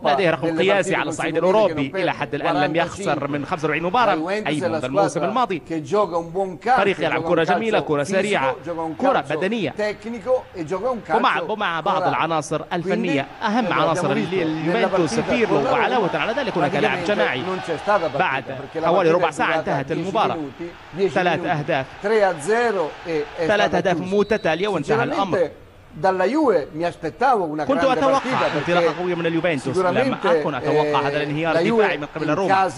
لديه رقم قياسي على الصعيد الأوروبي، إلى حد الآن لم يخسر من 45 مباراة، أي منذ الموسم الماضي. فريق يلعب كرة جميلة، كرة سريعة، كرة بدنية، ومع بعض العناصر الفنية. أهم عناصر اليوفنتوس بيرلو، وعلاوة على ذلك هناك لاعب جماعي. بعد حوالي ربع ساعة انتهت المباراة، 3 أهداف، 3 أهداف متتالية وانتهى الأمر. كنت أتوقع انطلاقة قوية من اليوفنتوس، لم أكن أتوقع هذا الانهيار الدفاعي من قبل روما.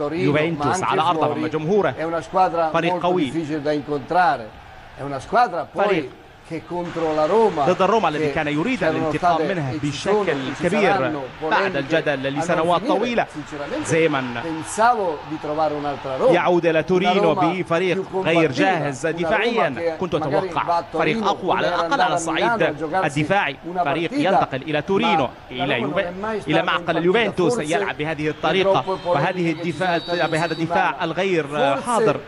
يوفنتوس على أرضه أمام جمهوره فريق قوي، فريق ضد الروما الذي كان يريد الانتقام منه بشكل كبير بعد الجدل لسنوات طويلة. زيمان يعود إلى تورينو بفريق غير جاهز دفاعيا. كنت أتوقع فريق أقوى على الأقل على الصعيد الدفاعي، فريق ينتقل إلى تورينو إلى معقل اليوفنتوس يلعب بهذه الطريقة وهذه الدفاع، بهذا الدفاع الغير حاضر.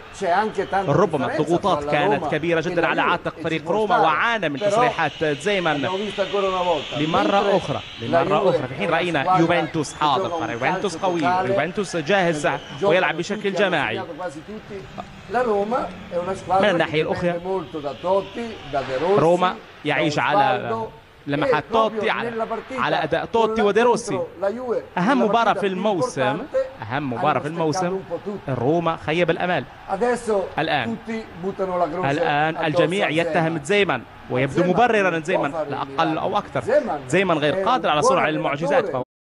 ربما الضغوطات كانت كبيرة جدا على عاتق فريق روما، وعانى من تصريحات زيمان لمرة أخرى، لمرة أخرى، في حين رأينا يوفنتوس حاضر، يوفنتوس قوي، يوفنتوس جاهز ويلعب بشكل جماعي. من الناحية الأخرى روما يعيش على لمحات توتي، على أداء توتي وديروسي. أهم مباراة في الموسم، أهم مباراة في الموسم، روما خيب الأمال. الآن الجميع يتهم زيمان، ويبدو مبررا زيمان لا أقل أو أكثر. زيمان غير قادر على صنع المعجزات.